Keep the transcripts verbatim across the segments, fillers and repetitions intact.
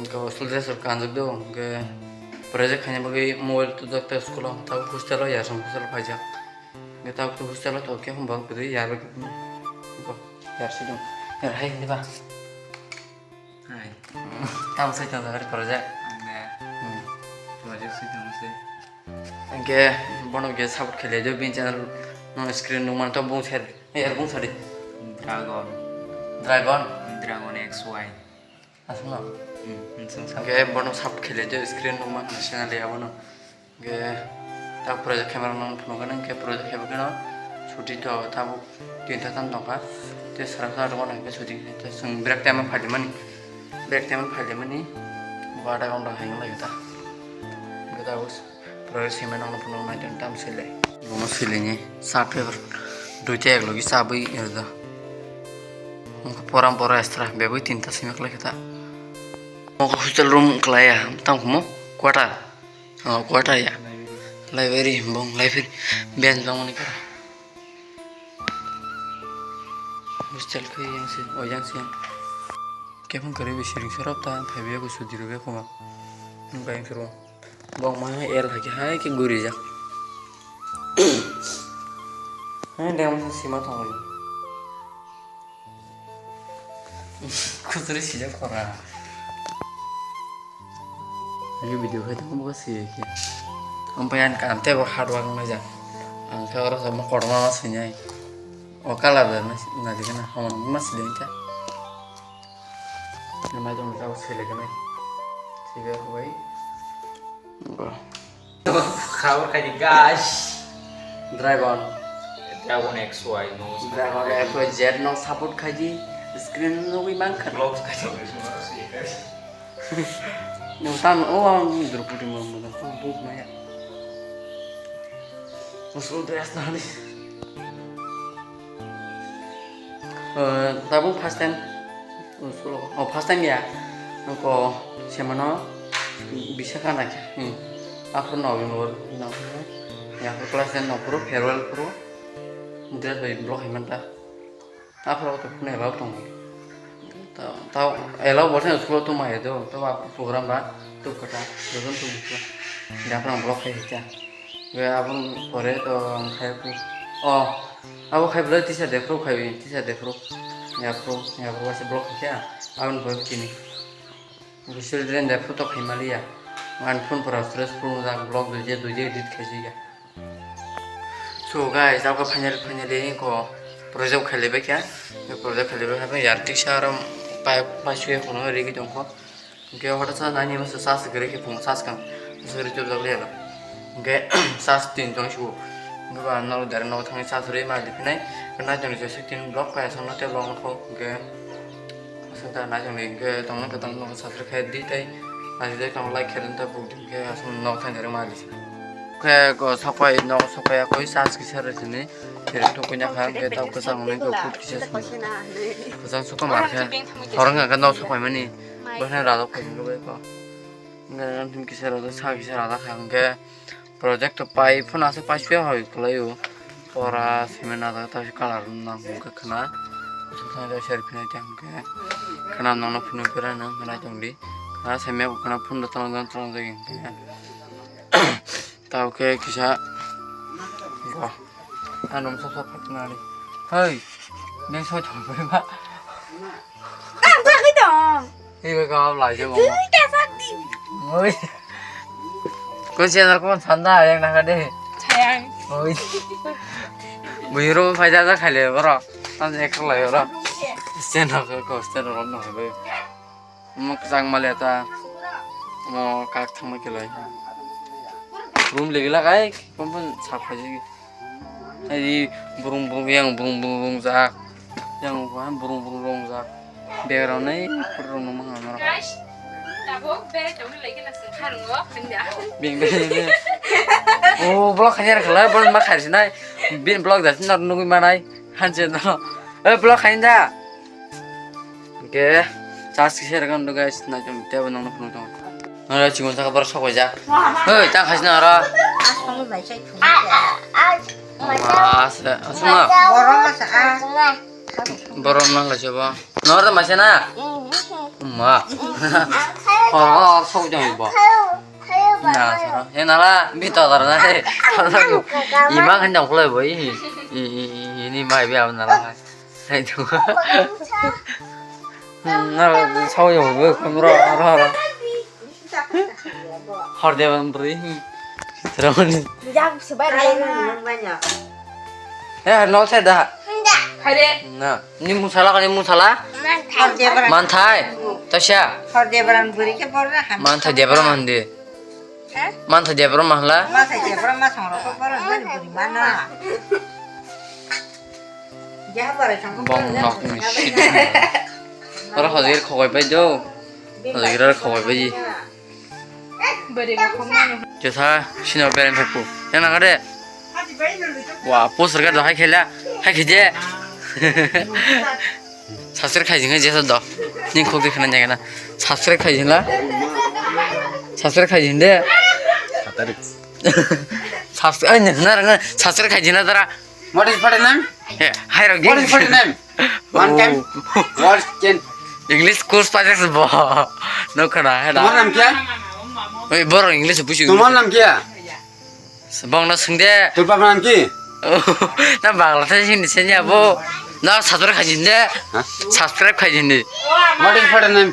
Ko school dress rok kanjak do, hwnkhe project khaina bagwi mobile tubjak ta school o, tabuk hostel o yar song hostel o phaijak. Hwnkhe tabuk to hostel o to khe hwnba kwrwi yar bagwi ko yar sidung. Yar hai hindi ba? Hai. Tabuk sai tong project. Ang de. Hmm. Project sai tong se. Hwnkhe bono khe support khailai do, bini channel no screen nukmano to bung ser. Hey, er bung sadi. Dragon. Dragon. Dragon X Y. Aswkno? Hmm, hmm, sung sa. Hwnkhe bono support khailai do, screen nukma channel ya bono. Hwnkhe ta project khe mano phunukgwi hwnkhe project khe bagwino chuti to tabuk tinta tam tongkha. Tei sara sara rwmani hwnkhe chuti hwnkhe chwng break time o phaimani. Break time o phaimani. Bo adha ghonta hai wng lai ta. Hwnkhe tabuk Pura cement rokno phunuknai tong tam sile. Omo sileni sa paper duita eklogi chabwi rijak. Wngkha poram pora extra bebwi tinta simi kwlai khe ta. Omo hostel room kwlai ya, tamo quarter. Oh, quarter ya. Library, bong library. Bench bangmani kara. Hostel khe yang se, oh, yang se yang. Khe phone kwrwi bai siring se rw ta, phaibai ya kho sudi rw ya kho ma. Wng bai wng se rw. Bong ma L hai khe hai khe guri jak. Hai deng ma sima thang ri. Khujuri sijak khora. Ani video khai tong buka si ke. Ampai an kan te bo hard work na ja. Ang khe oro sama korma ma sinai. O color da na na di kana hon ma si den ka. Mai dong ka se le kana. Si be ko bai. Bo. Khabor khai di guys. Dragon. Dragon X Y no. Dragon X Y Z no support khai di. Screen no wi man kha. Vlogs khai di. Nung tam o ang Draupadi mo mo ko buk maya. Musul dress na ni. Eh, tabuk first time. Musul, oh, first time ya. Ko semano bisa kana kya. Hmm. Afro November na. Ya class ten no pro farewell pro. Dress bai block himanta. Aphuru to phone allow tongo. Ta, ta allow bo thang school to mai do, to ba program ba to kata, dojon to buka. Ya phuru block khai cha. Ge abun pore to ang khai ku. Oh, abo khai bla teacher de pro khai, teacher de pro. Ya pro, ya pro se block khai cha. Abun bo kini. Children de photo khai maliya. Ang phone pora stress phone jak block duje duje edit khai jiya. So guys, tabuk finally, finally ko project khailaibai kha. Project khailaibai kha, yar tiksa aro pai, pai suya kono rigi tongkho. Hwnkhe hota sa nani masa sa se gre khe phung sa se kang. Sa gre chop jak le ba. Hwnkhe sa se tin tong shu. Hwnkhe ba nalo dare no thang sa se re ma de phinai. Kana jong je se tin block pa sa no te long kho. Hwnkhe Aswk ta naisingni hwnkhe tongno khe tongno subscribe khe di tei naisingdai tong like khe rwng ta buk di hwnkhe aswk nok thang khe rwng ma di. Khe ko sokpai nok sokpai akoi charge kisa rw sini khe rwng tong khe nya kha hwnkhe tei kwchang hwnwi khe kut kisa swngo. Kwchang sukha mar khe horong khe nok sokpai mani bwkhani rajak phai hwnkhe bai ko hwnkhe kisa rajak sa kisa rajak kha hwnkhe. Project to pai phano aswk pai suya hoi kwlai o. Pora cement najak ta colour nang hwnkhe khna. Aswk thang jai ser phinai ta hwnkhe. Khna nono phunuk pera nang khna tongdi. Khna cement bo khna phun da tong tong tong jai hwnkhe. Tao khe kisa. Go. Ano msa sa phak nani. Hoi. Neng soi thong pai ba. Kam thangwi tong. Ibe kam lai se mama. Twi ka sak di. Oi. Ko channel ko sanda yang nang de. Sayang. Oi. Bui ro phai ja ja khai le bro. Tam ek lai bro. Channel ko ko channel ro no be. Mo kwchang male ta. Mo kak thang ma kelai. Room le gila kai. Pon pon sap khai ji. Ai burung burung yang burung burung rung jak. Yang buhan burung burung rung jak. Background nai burung nung mang amar. Guys, tabuk bere tongwi lai khe na sengkha rwngo, hwnda. Bing bing bing. Oh, vlog khanya khala, vlog ma kharsi nai. Bin vlog da sin nugwi manai. Hanse no. Eh, vlog khanya da. Oke, charge kisa rwgano guys, naitong tebo nangno phunuk tongo. Nara chikon saka borok sok waijak. Hoi, tang khaisino aro. Aswk bai chai thung. Mas, aswk ma. Borok masa a. Borok ma lai chabo. Nor da maisa na. Ma. Oh, sok jong bo. Na, soro. He nala, bito dara na he. Ima kan jong khlai bo, i, i, i, i, ini mai bi am nala hai. Hai tu. Hmm, na, sok jong bo, kum ro, ro, ro. Hor de ban bri. Sitro ni. Jak sebai rai na. Eh, no se da. Hare. Na, ni musala ka ni musala? Manthai. Manthai. Tasya. Hor Debran buri ke bor na ham. Manthai Debra mandi. Eh? Manthai Debra mahla. Manthai Debra ma thang ro ko bor na buri mana. Jaha bare thang ko. Bong nok ni shit. Ora hojir khogoi pai do. Hojir khogoi pai. Bwrwi bwkha mano. Jesa sino bereng thakku. Yang nang de. Wa, poster ga do hai khela. Hai khije. Subscribe khai jing jesa do. Ning khok de khna jagana. Subscribe khai jing la. Subscribe khai jing de. Subscribe ai ne na na. Subscribe khai jing la dara. What is your name? Hai rok. What is your name? One time. What can? English course pajas bo. No khana hai da. तुम्हारा नाम क्या? Oi, boro English buji. तुम्हारा नाम क्या? Bong na sung de. तुम्हारा नाम क्या? Na Bangla thai sini senya bo. Na subscribe khai jing de. Subscribe khai jing de. What is your name?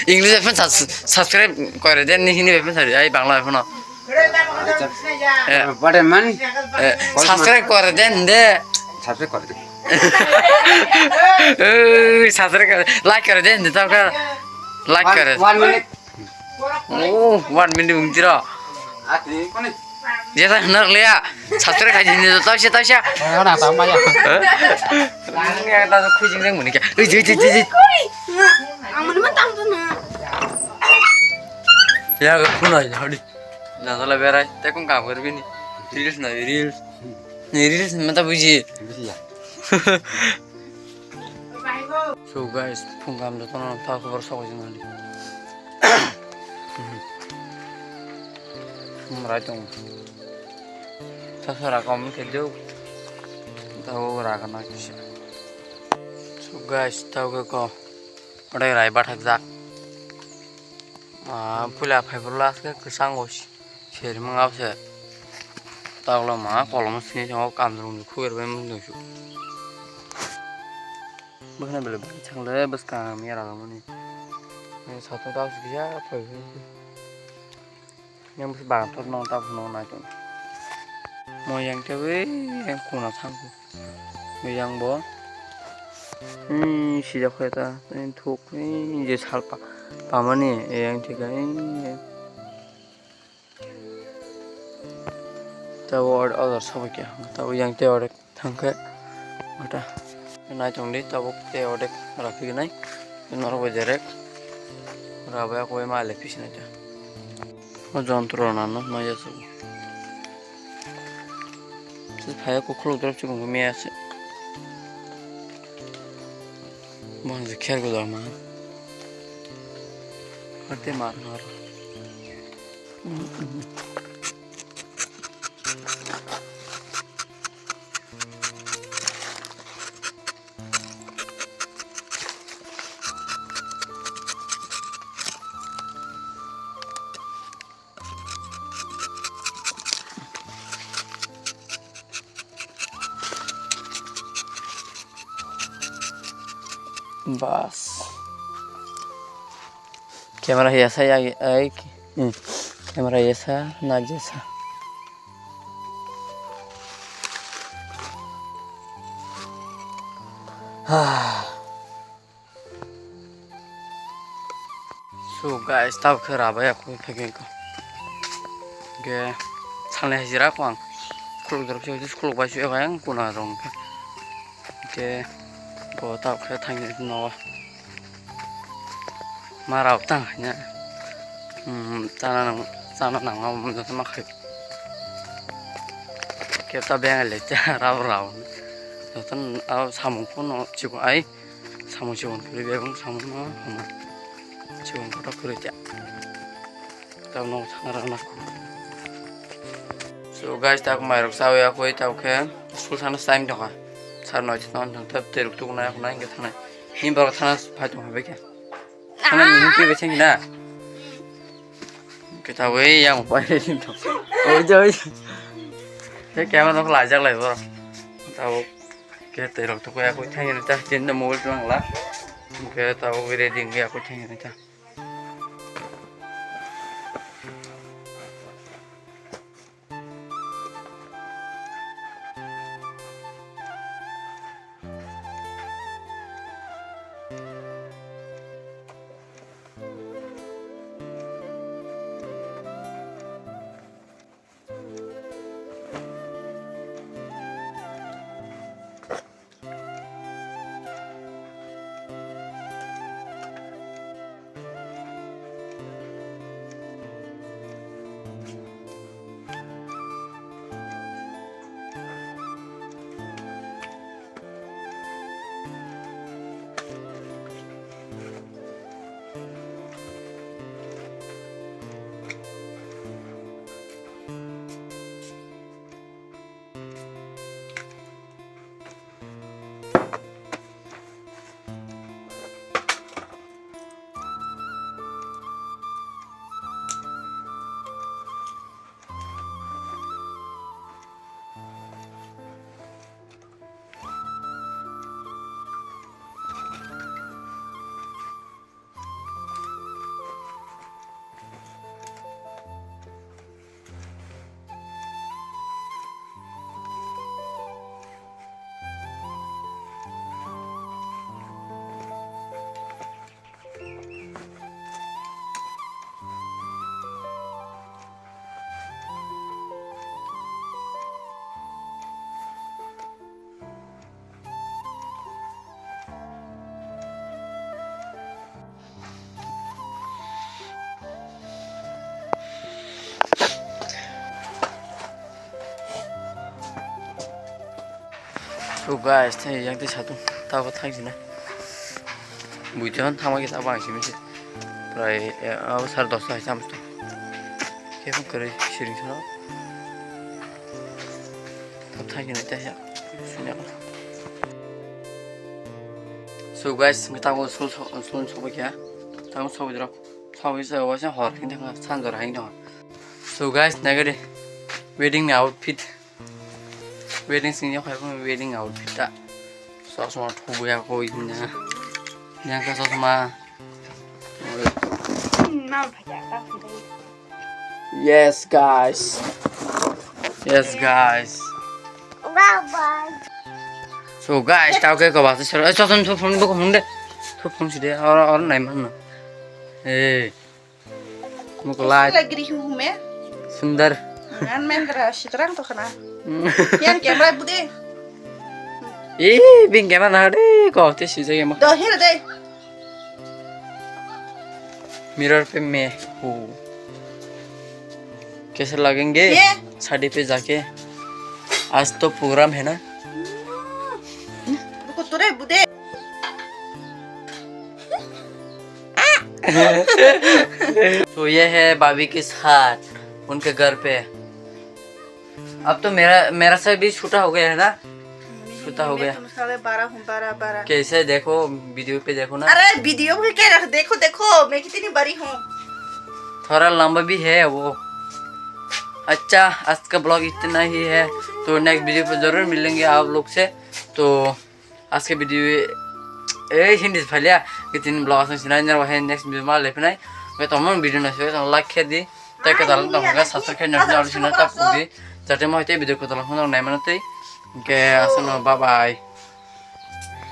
English bai phano subscribe kore de, ni Hindi bai phano sari, ai Bangla bai phano. Acha. Eh, Bade man? Eh, subscribe kore de, hinde. Subscribe kore de. Eh, subscribe kore, like kore de, hinde, tao ka like kore. One minute. Oh, one minute bung tiro. Ati, kone? Jesa hwnarliya, subscribe khai di, tawse, tawse. Ora ta maya. Nang ya ta khujing jeng muni kya. Ui, ui, ui, ui, ui. Ang mani ma tang tu na. Ya ga khuna ya hadi. Na sala berai, te kung kam kar bini. Reels na reels. Ni reels ma ta buji. Buji ya. So guys, phung kam jotono ta khobor sokoi jeng hadi. Mrai tong. Sasara kom khe jok. Tao ragana kisa. So guys, tao khe ko. Odai rai bathak jak. Ma pula phai pula aske kwsang go si. Seri mang abo se. Tao lo ma kolom sini tong kam rung khuir bai mung su. Bwkhana belai bwskango le bwskang ya rwmani. Satung tao se kisa phai phai. Yang bwsa bagan tor nong tao phano nai tong. Mo yang te wi yang kuna thang ku. Yang bo. Hmm, sijak khe ta. Thuk je sal pa. Pamani yang thik ai. Tabo order sobai khe tabo yang tei order thangkhe mata naitong di tabuk tei order rakhigwnai norok bai direct rabai koi ma le pisinai ta o jontro rok nano maya se phai kukhulok drop chikon maya se. Bangsa kher go dama. Ate mar mar. Bas. Camera hiya sa ya ai. Hmm. Camera hiya sa na je sa. Ah. So guys, tabuk khe rabai ya koi phai khe ko. Ge salni hajira ko ang khuluk dorop se khuluk bai su eba yang kuna rong khe. Ge bo tabuk khe thang no. Ma rao tang ya. Hmm, chana nang, chana nang ma ma khai. Khe ta beng le cha rao rao. Joto samung phano chikon ai. Samung chikon kwrwi bebak samung no hwnwi chikon kotor kwrwi cha. Tamo no thangna rwna. So guys, tak mairok chawi akoi tao khe school thangna time tongkha. Sar noi thang thang thap teruk tuk na yakna hingke thangnai. Ni borok thangna phai tongkha bekhe. Thangna ni hingke becheng na. Ketawi yang pai rinto. Oi joi. He kema nok lajak lai boro. Tau ke tei rok to koya koi thang ni ta tin da mobile tong la. Ke tau ready ya koi thang ni ta. So guys, tei yang tei satung tabo thang sina. Buiton thangma khe tabo ang simi se. Prai, eh, abo sar dosta hai sam to. Khe phung kwrwi siring sano. Tab thang sina tei ya. Sunya. So guys, ngi tabo sul sul sul sul kya. Tabo sul jero. Sul jero wasa hor khin thang san jor hai no. So guys, nagari wedding ni outfit. Wedding sing yok hai wedding outfit ta. Sosma thubu ya ko inya. Yang ka sosma. Yes guys. Yes guys. So guys, tao ke ko ba se. Eh, sosma thu phone bo ko phone de. Thu phone si de. Or or nai man na. Eh. Mukulai. Lagi ri hum hum ya. Sundar. An main kara sitrang to khana. Yan camera bude. Ih, bing camera na de ko te si jage ma. Do hil de. Mirror pe me hu. Kaise lagenge? Ye. Shadi pe jaake. Aaj to program hai na? Ruko tore bude. तो ये है भाभी के साथ उनके घर पे। अब तो मेरा, मेरा से भी छोटा हो गया है ना? छोटा हो गया। मैं तो साले बारह हूँ, बारह, बारह। कैसे देखो, वीडियो पे देखो ना। अरे वीडियो पे क्या रख, देखो, देखो मैं कितनी बड़ी हूँ। थोड़ा लंबा भी है वो। अच्छा, आज का ब्लॉग इतना ही है, तो नेक्स्ट वीडियो पे जरूर मिलेंगे आप लोग से। तो Aske video e hindi phalia, kitin vlog asang sinai nar wahai next video ma lepnai. Ngai tomon video na se like khe di. Tei kwtal tong ga subscribe khe nang nang sinai tap di. Jate mo te video kwtal khon nai mano tei. Ke asano bye bye.